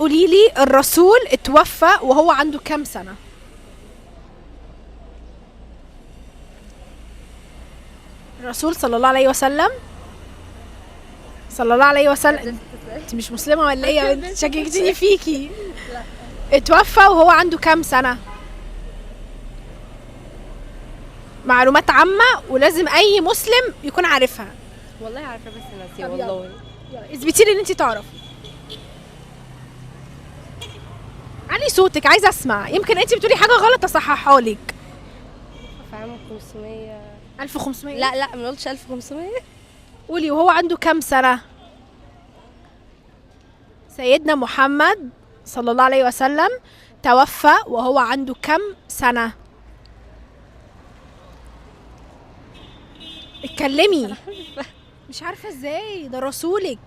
تقولي لي الرسول اتوفى وهو عنده كام سنة؟ الرسول صلى الله عليه وسلم، صلى الله عليه وسلم. انت مش مسلمة ولا ايه يا بنت؟ شككتيني فيكي. اتوفى وهو عنده كام سنة؟ معلومات عامة ولازم أي مسلم يكون عارفها. والله عارفه بس ناسيه طب يلا. والله. اثبتي لي ان انت تعرفي. علي صوتك، عايزه اسمع، يمكن انت بتقولي حاجة غلط اصححها لك. في عام 500. 1500؟ لا لا، ما قلتش 1500. قولي وهو عنده كام سنة؟ سيدنا محمد صلى الله عليه وسلم توفى وهو عنده كم سنة؟ اتكلمي. مش عارفة ازاي ده رسولك.